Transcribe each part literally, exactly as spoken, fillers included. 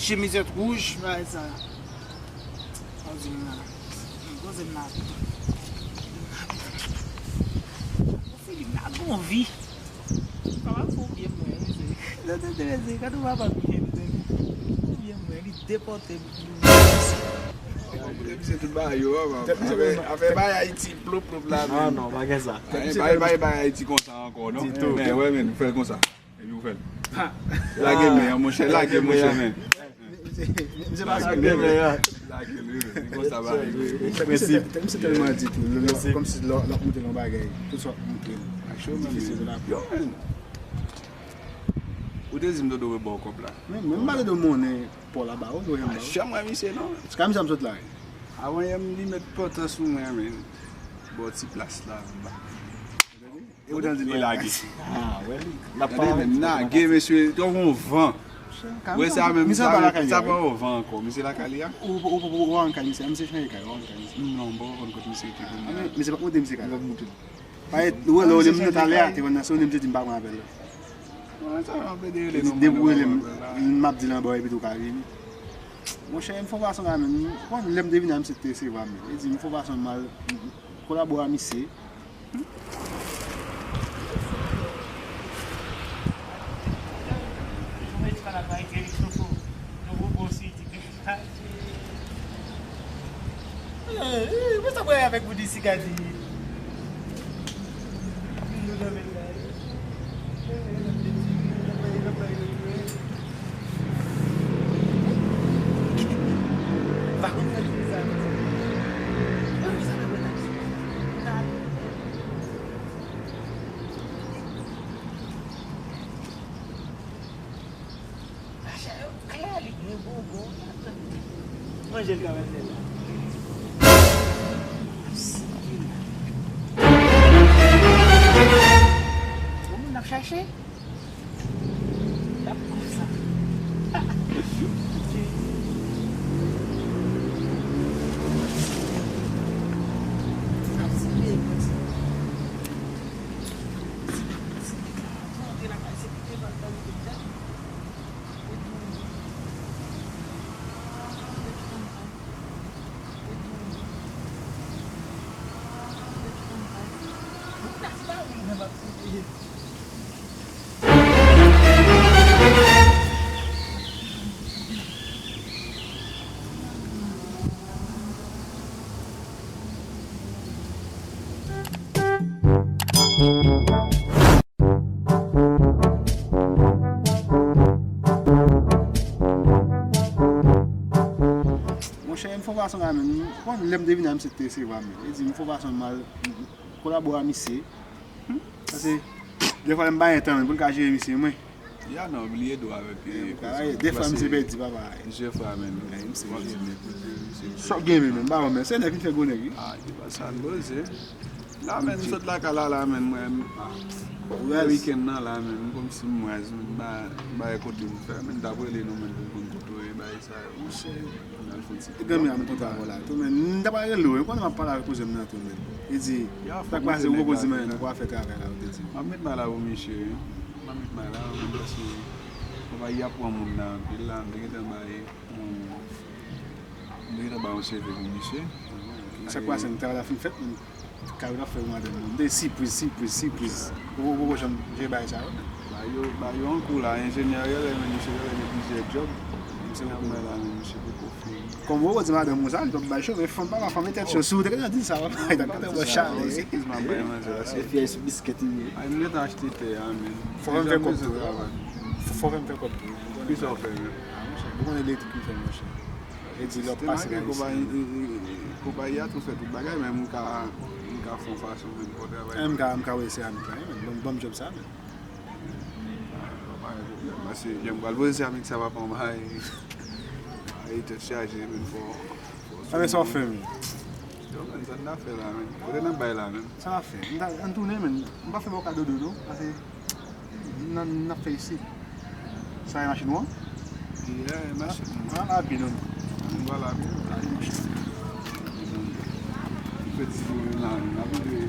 Chemizèt wouj. Bagay sa. Poze m la. Poze m la. Ou Filip la gon vi. Papa fè w byen mwen, mezanmi. Tande, tande, mezanmi, gade w papa byen, mezanmi. Fè w byen mwen, li depòte m. Misye tout bagay yo, papa. Afè, afè bay Ayiti plop plop la, ah, men non, pa gen sa. Ay, bay, bay, bay Ayiti konsa ankò, non? Ditou. Men, wè, men, fè l konsa. Epi ou fè l. Ha! Lage men an, monchè, lage, monchè, men. Misye pa sa. Lage men an. Lage l, wi, men. Se konsa bagay, wi. Misye tèlman di tou, lè, lè, kòmsi lè, lè w ap monte nan bagay, tout sa w ap monte. Difisil la. Yo, men. Ou te di m Dodo rebò kòb la. Men, men m pa Dodo monnen pò la ba ou, Dodo janm ba ou. Janm wè misye, non. Se ka misye ap sot la, wi. Avan yè m li met pantan sou mwen, men. Bò ti plas la, anba. E ou tande l lage. Ah, wè li. L ap pale men lage, mesye, tankou yon van. Wè sa menm, sa menm, sa pa yon van ankò. Misye lakay li a? Ou, ou, ou, ou, ou an kay misye, misye chanje kay, ou an kay misye. Non, m poko konn kot misye te konn. Ah, men, misye pa monte misye kay la. Paske ou wè lè ou li m nan talè a, te konn nan se ou li m te di m pa pran apèl la. Bon, sa yon pede rele non. Depi ou rele m, m ap di l anba w epi tou ka vini. Monchè, m fè yon fason la menm. Bon, lè m te vini a, misye te resevwa m. Li di m fè yon fason mal kolabore a misye. Mache yo klè, li gen gogo. Manje l ka fè la. Yon moun ap chache. L ap konsa. Monchè, m fè yon fason la menm. Bon, lè m te vini a, misye te resevwa m. Li di m fè yon fason mal kolabore a misye. Paske defwa m pa gen tan menm pou l ka jere misye mwen. Ya non, bliye dou avèk, eh, koze. Defwa misye pèdi papa. Misye fra menm. Misye. Sa w gen menm, m pa wè menm. Se nèg ki fè gwo nèg, wi. Ah, li pa sa l poze. La menm, m sot lakay la, la menm, mwen, ah, wè wikenn nan la menm, kòmsi m wè, m ba, ba e kote m fè, menm t ap rele nou menm pou m konn kote w ye, bagay sa yo. Monchè. Granmi a m kontan avè w la tou, men m ta pral rele w, wi, konnen m ap pale avèk kouzen m nan tou, men. Li di, sa k pase, ou poko di m anyen, nou pral fè travay la, ou te di m. M ap met may la pou misye, wi. M ap met may la, men paske konpayi a pran moun nan anpil la, m te gentan bay yon, m te gentan bay yon seve pou misye. Sa k pase, travay la fin fèt, men. Kay ou t ap fè pou madanm ou. M te sipriz, sipriz, sipriz. Ou, ou poko janm jere bagay sa yo. Ba yo, ba yo yon kou la, enjenyè rele, men misye rele gen plizyè djòb. Misye nan bay la, men misye poko fini. Kòm ou di madanm ou sa, li p ap bay cho, men fanm pa, fanm e tèt cho. Si w te gentan di sa, w ap bay, t ap gentan ba w chalè. Eskiz m, ap bay manzè la, se fyèl sou biskèt li ye. Ay, m gentan achte tè a, men. Fò fè m fè kòb tou. Fò fè m fè kòb tou. Kisa w fè, men? Ah, monchè, ou konnen elektrik m fè, monchè. E di lè w pase la isi. Konpayi a tou fè tout bagay, men m ka, m ka fè yon fason menm pou travay. M ka, m ka wè seramik la, wi, men ban m, ban m djòb sa, men. Pa gen pwoblèm, paske lè m pral poze seramik sa, papa m ay, ay tèt chaje, men fò, fò. Sa men sa w fè, men. Yo, men sa n ap fè la, men. Kote n ap bay la, men. Sa n ap fè. M ta, ann tounen, men. M pa fè ba w kado dodo, paske N, n ap fè isit. Sa e machin ou an? Yeah, e machin mwen. An, al pye non. Ann pral al pye. Al pye, monchè. Fè ti boul la, n ap rive.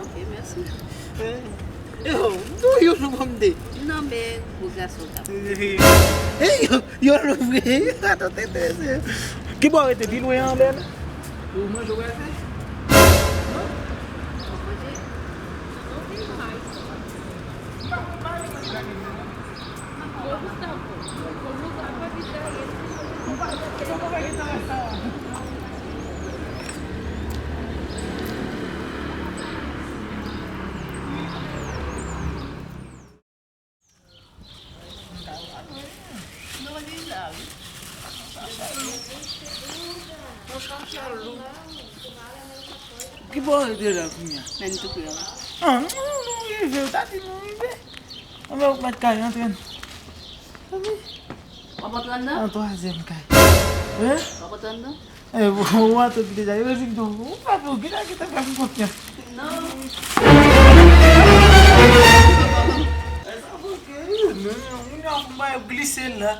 Ok, mèsi. Yo, nou youn nou ban m de. Non, men gwo gason k ap. Hey, yo, yo louvri. Atann, tete, se. Ki bò w rete pi lwen an, Bèl? Ou manje, ou wè fè? Non? Ki bò w rete la kounye a? Men tou pre a. Ah, nou, nou rive, w ta di nou rive. Anben, ou mèt kay antre n. Anben. W ap antre anndan? Nan twazyèm kay. Hein? W ap antre anndan? Eh, ou, ou antre deja, yo di m tou, ou pa pou, ki ta, ki ta fè m konfyans. Non. Eh, sa pou ke, non, non, moun yo ap bay glise la.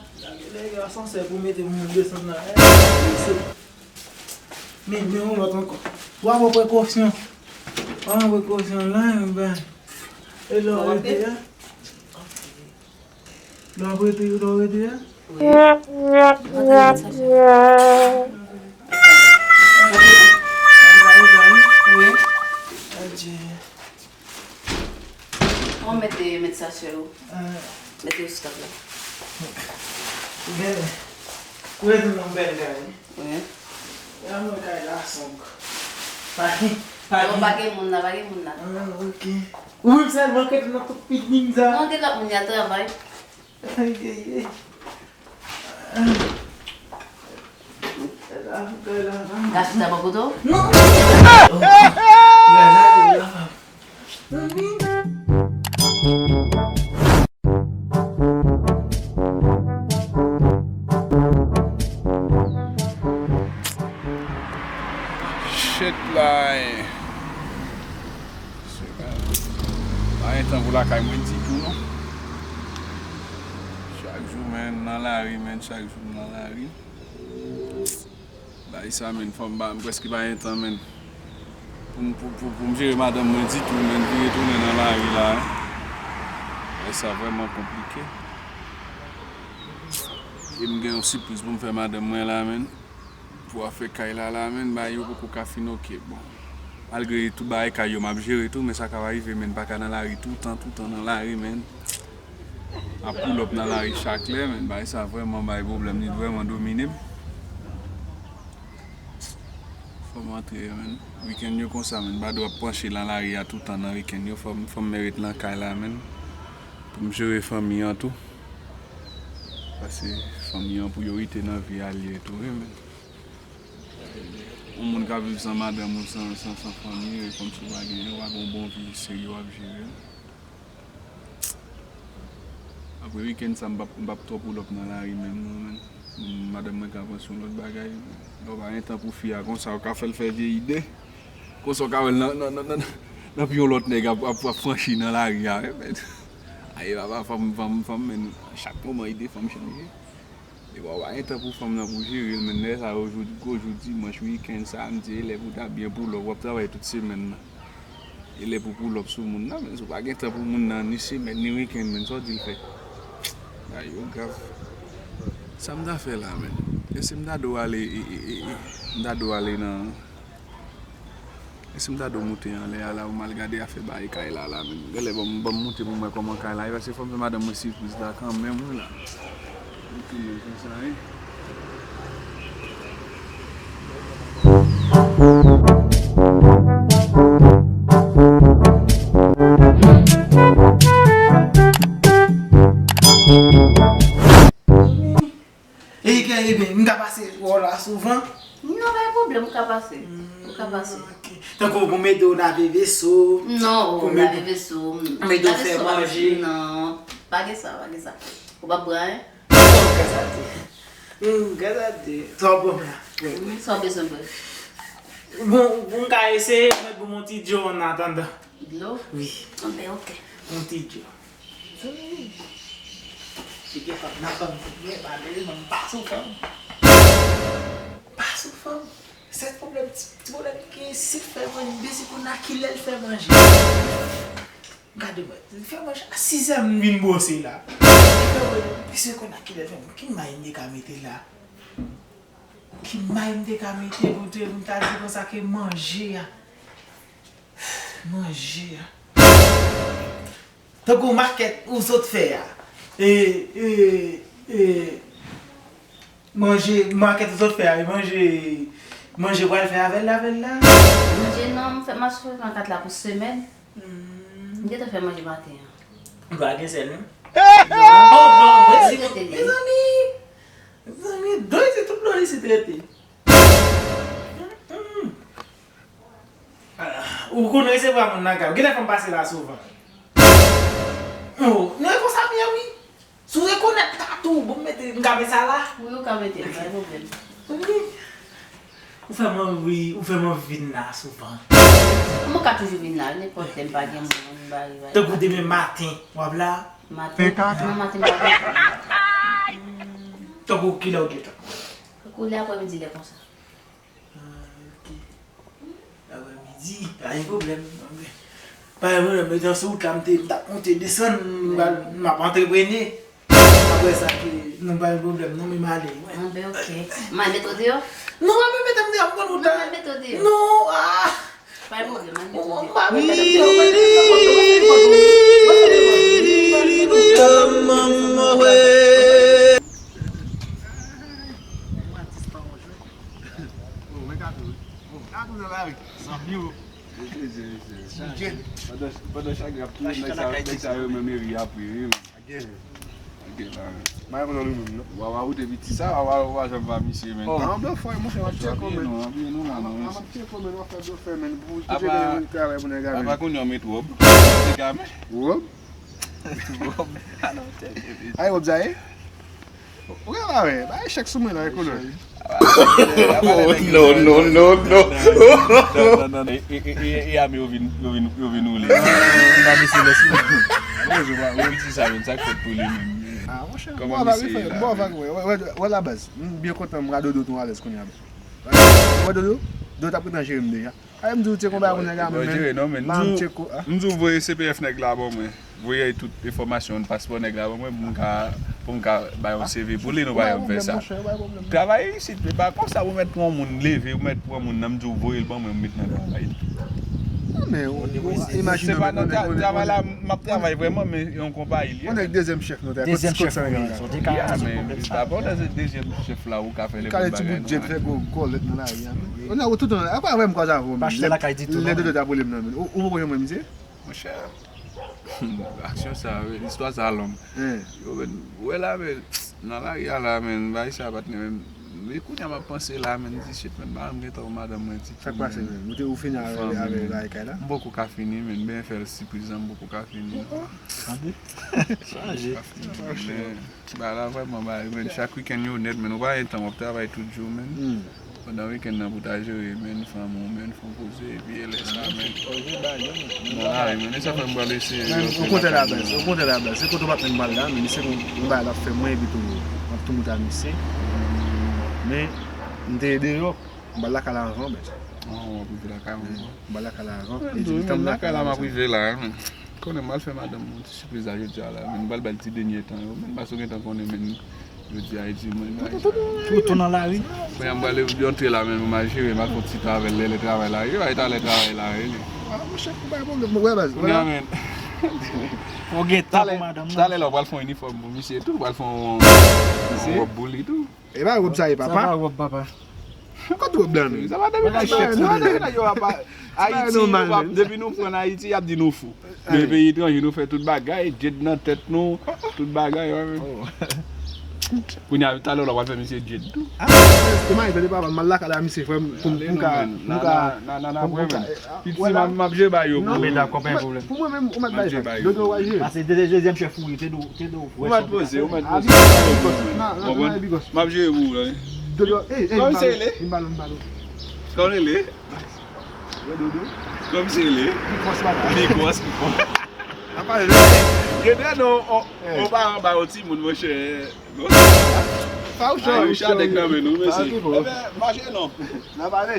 Lè gen asansè pou mete moun desann la. Eh, glise. Men, men yon lòt ankò. W ap pran prekosyon. W ap pran prekosyon la, yon bay. E lè w rete a. Lè w rete, lè w rete a. Wi. Wi. Adje. Bon, mete, mete sa sou ou. Ah. Mete yo sou tab la. Bèl. Ou rete nan bèl kay. Wi. Ya mwen kay la sonb. Pa gen, pa gen. Non, pa gen moun la, pa gen moun la. Ah, ok. Ou menm sèlman k rete nan tout pitit sa. Non, gen lòt moun y ap travay. Ay, ay, ay. Gason ta bò kote w? Non. Shit, la. Se pa, pa gen tan pou lakay mwen ditou, non. Chak jou, men, nan lari, men, chak jou m nan lari. Bagay sa, men, fò m ba, m prèske pa gen tan, men. Pou m, pou, pou, pou m jere madanm mwen ditou, men, vire tounen nan lari la. Bagay sa vrèman konplike. E m gen yon sipriz pou m fè madanm mwen la, men. Pou afè kay la, la, men, bagay yo poko ka fin oke. Bon, malgre tout bagay kay yo, m ap jere tou, men sa ka rive, men, m pa ka nan lari toutan, toutan nan lari, men. Ap pull up nan lari chak lè, men, bagay sa vrèman bay pwoblèm, li vrèman domine m. Fò m antre, men. Wikenn yo konsa, men, m pa dwe ap panche nan lari a toutan nan wikenn yo, fò m, fò m ret nan kay la, men. Pou m jere fanmi an tou. Paske fanmi an priyorite nan vi a li ye tou, wi, men. Yon moun ka viv san madanm ou san, san, san fanmi, e kòmsi w pa gen, w pa gen yon bon vi serye w ap jere. Apre wikenn sa, m p ap, m p ap twò pull up nan lari menm non, men. Madanm mwen ka panse yon lòt bagay. Lè w pa gen tan pou fi a konsa, ou ka fè l fè vye ide. Konsa, w ka wè l nan, nan, nan, nan, nan pye yon lòt nèg ap, ap, ap franchi nan lari a, wi, men. Ay, papa, fanm, fanm, fanm, men, chak moman ide fanm chanje. Epi w pa gen tan pou fanm nan pou jere l, men lè sa yo, jou, gwo jou dimanch, wikenn, samdi, e lè pou ta byen pull up, w ap travay tout semèn nan. E lè pou pull up sou moun nan, men si w pa gen tan pou moun nan ni semèn, ni wikenn, men sa w di l fè? Bagay yo grav. Sa m ta fè la, men? Èske m ta dwe ale, e, e, e, e, m ta dwe ale nan E si m ta dwe moute anlè a la pou m al gade afè bagay kay la la menm? Genlè ban m, ban m moute pou m wè kòman kay la ye, paske fò m fè madanm mwen sipriz la kanmenm, wi la. Li tounen konsa, wi. E ke, ebyen, m ka pase wè w la souvan? Non, pa gen pwoblèm, ou ka pase. Ou ka pase. Ok. Tankou pou m ede w lave veso? Non, pou m lave veso. M ede w fè manje? Non, pa gen sa, pa gen sa. Ou p ap bran, hein? Oh, gras a Dye. Hmm, gras a Dye. Sa w ban m la? Sa w bezwen bwè? Bon, bon, m ka eseye, mwen bon, mon ti djo an atandan. Dlo? Wi. Anben, ok. Mon ti djo. Cheke fanm nan fanm, men pa bezwen, m pa sou fanm. Pa sou fanm. Sèl pwoblèm, ti, ti pwoblèm ki gen isit fè manje, se konn a kilè l fè manje. Gade mwen, li fè manje a sizè m vin bwose la. Li fè manje, se konn a kilè l fè manje. Ki may m te ka mete la? Ki may m te ka mete pou te, pou m ta di konsa ke manje a? Manje a. Tankou makèt ou sot fè a. E, e, e, manje, makèt ou sot fè a, e manje, manje pral fè avè l, avè l la. Manje non, m fè, m ap fè nan kat la pou semèn. M gentan fè manje maten an. M pa gen sèl, non? Oh, non, mwen si, mezanmi, mezanmi, dlo isi, tout dlo isi trete. Ou konn resevwa moun nan kay ou. Genlè fò m pase la souvan. Oh, nou e konsa m ye, wi. Si w rekonèt tatou, bon, m mete, m ka met sa la. Wi, ou ka mete l, pa gen pwoblèm. Wi. Ou fè m anvi, ou fè m anvi vin la souvan. Kòman w ka toujou vin la? Nenpòt lè m pa gen moun, m pa rive. Tankou demen maten, w ap la? Maten, demen maten m pa gen. Tankou kilè w gentan? Tankou lè aprèmidi, lè konsa. Ah, ok. Aprèmidi, pa gen pwoblèm. Pa gen pwoblèm, men jan sou wout la, m te, m t ap monte desann, m, m ap antreprene. Apre sa, ke, non, pa gen pwoblèm, non, men m ale, wi. Ah, ben, ok. M al mete w deyò? Non, pa mete m deyò, m konn wout la. Non, al mete w deyò. Non, ah. Pa gen pwoblèm, al mete w deyò. Pa mete m deyò, pa mete m deyò, pa mete m deyò. Oh, men Kato, wi. Oh, Kato nan lari. Zanmi w. Mesye, mesye, mesye. Chaje. Pandan, pandan chagren ap touye, nèg sa, nèg sa yo menm e ri apre, wi. Gade la, men. Mwen pa konn nou menm, non. Wa, wa, ou te piti sa, wa, wa, wa, janm pa misye, men. Oh, an blofè, monchè, w ap tcheke w, men. Non, anpiye nou la, non, men. W ap tcheke w, men, w ap fè blofè, men. Pou, pou tcheke travay pou nèg la, men. Apa kounye w met wòb? Nèg la, men. Wòb? Wòb? A non, tcheke, men. Ay, wòb sa ye? Ou gen mare, ba echèk sou mwen la, ekolo. Oh, non, non, non, non. E, e, e, e, e ame yo vin, yo vin, yo vin woule. Nan mesye lès mwen. Yo vin ti sa menm, sa k fèt pou li menm. Ah, monchè, kòman bon, misye la? Bon, bon, wè, wè, wè, wè la baz. M byen kontan, m radodo tou alèz kounye a. Wè dodo, dodo t ap gentan jere m deja. Ay, m di w, se konba pou nèg la, men, non, men, m di w, m di w voye C P F nèg la ban mwen. Voye tout enfòmasyon, paspò nèg la ban mwen, pou m ka, pou m ka bay yon C V pou li, nou pa janm fè sa. Travay isit, men pa konsa, ou mèt pran moun, leve, ou mèt pran moun nan, m di w voye l ban mwen, m met nan travay li. Non, men, ou, ou imajine se pa nan travay la, m ap travay vrèman, men yon konpayi li ye. On nèg dezyèm chèf nou te. Dezyèm chèf, wi. Sa w te ka, men, pa pandan se dezyèm chèf la, ou ka fè nenpòt bagay. Kale ti bout djèt, fè gwo kòlèt nan lari a, men. On nèg ou tout an, apa vrèman kwa sa vò, men. Pa achte lakay ditou, non. Lè dodo ta pwole m nan, men. Ou, ou poko janm wè misye? Monchè, aksyon sa, istwa sa long. Yo, men, wè la, men, nan lari a la, men, bagay sa pa t, men, men kounye a m ap panse la, men, di shit, men, m pa janm gentan wè madanm mwen, ti fi. Sa k pase, men? Ou te, ou fini avè, avè bagay kay la? M poko ka fini, men, ben fè l sipriz la, m poko ka fini. Tande? Chaje. Men, bagay la vrèman bagay, men, chak wikenn yo nèt, men, ou pa gen tan, w ap travay tout jou, men. Pandan wikenn nan pou ta jere, men, fanmi w, men, fon poze, epi e lè sa, men. Nan lari, men, e sa fè m pral eseye. Men, okontrè la baz, okontrè la baz. Se kote w pa t menm pral la, men, se yon, yon bagay l ap fè mwen, epi tou, m ap tou moute a misye. Men, m te deyò, m pral lakay la anvan, baz. Ah, w ap rive lakay anvan. M pral lakay la anvan. Mwen tou, men, lakay la m ap rive la, men. Konnen m pral fè madanm mwen. Sipriz la jodi a la, men, m pral ba l ti dènye tan yo, men, paske w gentan konnen, men, jodi a e dimanch. Tou, tou nan lari. Kounye a m pral antre la, men, m al jere, m al fè yon ti tan avè l, lè, lè travay la rive, e talè travay la rele. Ah, monchè, pa gen pwoblèm, wè baz. Kounye a, men. Ou gen tan pou madanm nan. Talè la, w pral fè yon inifòm pou misye tou, w pral fè yon, yon wòb pou li tou. E pa wòb sa ye, papa? Sa pa wòb, papa. Kot wòb la, men? Sa pa depi nèg yo ap Ayiti, depi nou pran Ayiti, y ap di nou fou. Men peyi etranje, nou fè tout bagay, djed nan tèt nou, tout bagay, wè, men. Kounye a, talè w la, w al fè misye djed tou. Ah, e mari, tande papa, m al lakay la, misye, frè m, pou m, pou m ka, pou m ka, pou m ka, Piti, m ap, m ap jere ba yo, bro. Non, men dakò, pa gen pwoblèm. Pou mwen menm, ou mèt bay sa. Dodo, w al jere. Pase de, de, dezyèm chèf ou ye, te do, te do. Ou mèt poze, ou mèt poze. M ap jere pou ou la, wi. Dodo, ey, ey, kòm se rele? Kòm se rele? Yo, Dodo. Kòm se rele? Pi kòs, papa. Pi kòs, pi kòs. Apa, Rene, non, on, on pa anba yon timoun, monchè. Faouch, Ayouch, a nèg nan men nou, mesye. Ebyen, mache non. N ap ale.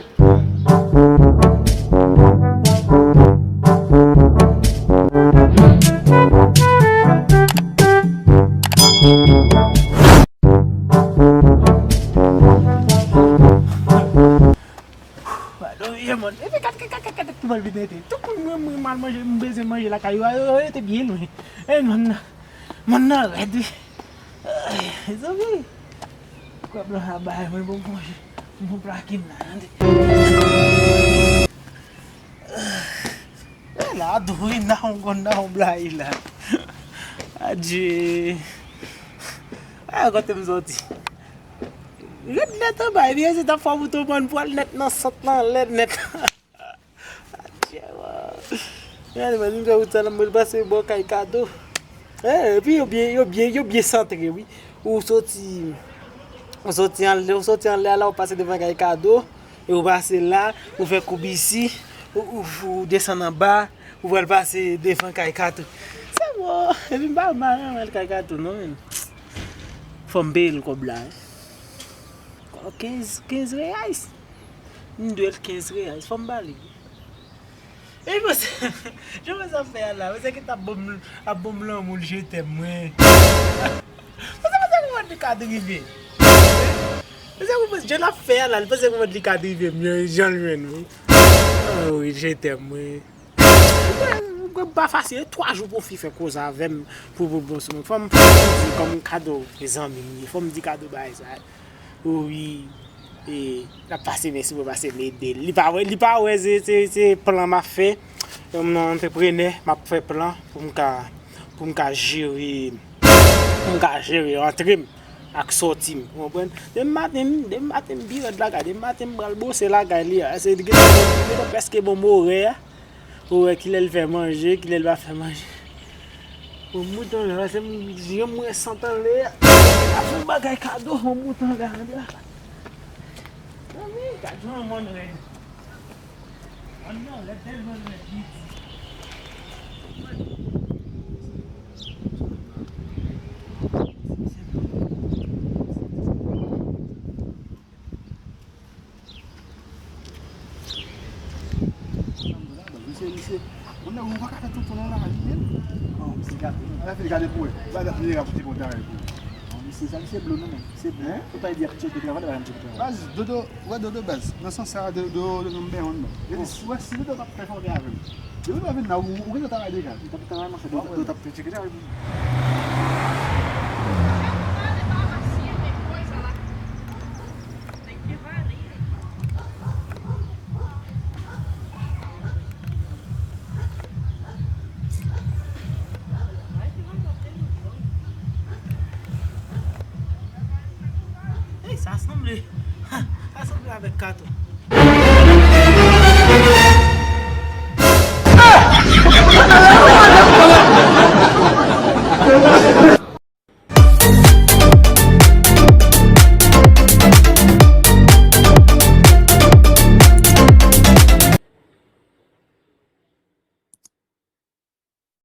Padon, ye, man. Epi kat, kat, kat, kat, kat, ki mal vin rete. Tout moun mwen, mwen mal manje, m bezwen manje lakay yo, yo, yo rete byen lwen. E, man nan, man nan rèd, wi. Ay, zanmi. Kwè blan sa bay mwen bon manje. Bon plake m la, tande. E la, Dorina, on konn nan on blayi la. Adye. A, kote m soti. Rèd nèt anba, epi se t ap fè mouton bann pwal nèt nan sant lan, lèd nèt. Adye, wa. Gade, mwen, m fè wout sa la, mwen pase bò kay Kado. E, epi yo byen, yo byen, yo byen santre, wi. Ou soti, ou soti anlè, ou soti anlè la, ou pase devan kay Kado, e ou pase la, ou fè koub isi, ou, ou, ou desann anba, ou pral pase devan kay Kato. Se bon, epi m pa mal, mal kay Kato, non, men. Fò m peye l kòb la, wi. Kenz, kenz reyais. M dwe l kenz reyais, fò m ba li. E mwen se, jan mwen sa fè a la, mwen se ki t ap ban m, ap ban m lanmou l, je t'aime mwen. Mwen se, mwen se kòman li ka drive. Mwen se, mwen se, jan l ap fè a la, mwen se kòman li ka drive m, jan l jwenn mwen. Oh, wi, je t'aime mwen. Mwen pa fasil, e twa jou pou fi fè koze avè m, pou, pou bon sou mwen. Fò m, fò m di kòm Kado, zanmi m ye, fò m di Kado bagay sa. Wi, e, l ap pase men sou mwen, pase m ede l. Li pa wè, li pa wè se, se, se plan m ap fè. Yon antreprenè, m ap fè plan pou m ka, pou m ka jere, pou m ka jere rantre m ak sòti m. Ou konprann? Demen maten, demen maten m pi rèd lakay, demen maten m pral bwose lakay li a. Se li gentan, li gentan prèske ban m orè a. Pou wè kilè l fè manje, kilè l pa fè manje. Yon mout anlè, se yon mwen sant anlè. Ap fè yon bagay Kado, yon mout anlè, anlè. Zanmi, gad jan yon mòn rèd. Mòn nan rèd, tèlman rèd, li di. Misye, misye, moun nan ou pa ka fè tout non la, li menm. Bon, misye gate. Ala fini gade pou wè. Ba dat mineral pou ti bon travay pou. Bon, misye, sa misye blo non, men. Misye blo. Hein? Ou pa di ap tcheke travay, la ap tcheke travay. Baz, Dodo, wè Dodo baz. Nan sans sa, Dodo, Dodo, m benyen non. Bon, si, wè, si Dodo p ap fè fòkè avè m. Depi Dodo vin la, ou, ou gen travay deja. Ou t ap travay, monchè, Dodo, Dodo t ap tcheke travay pou. Ey, sa sanble, sa sanble avèk Kato.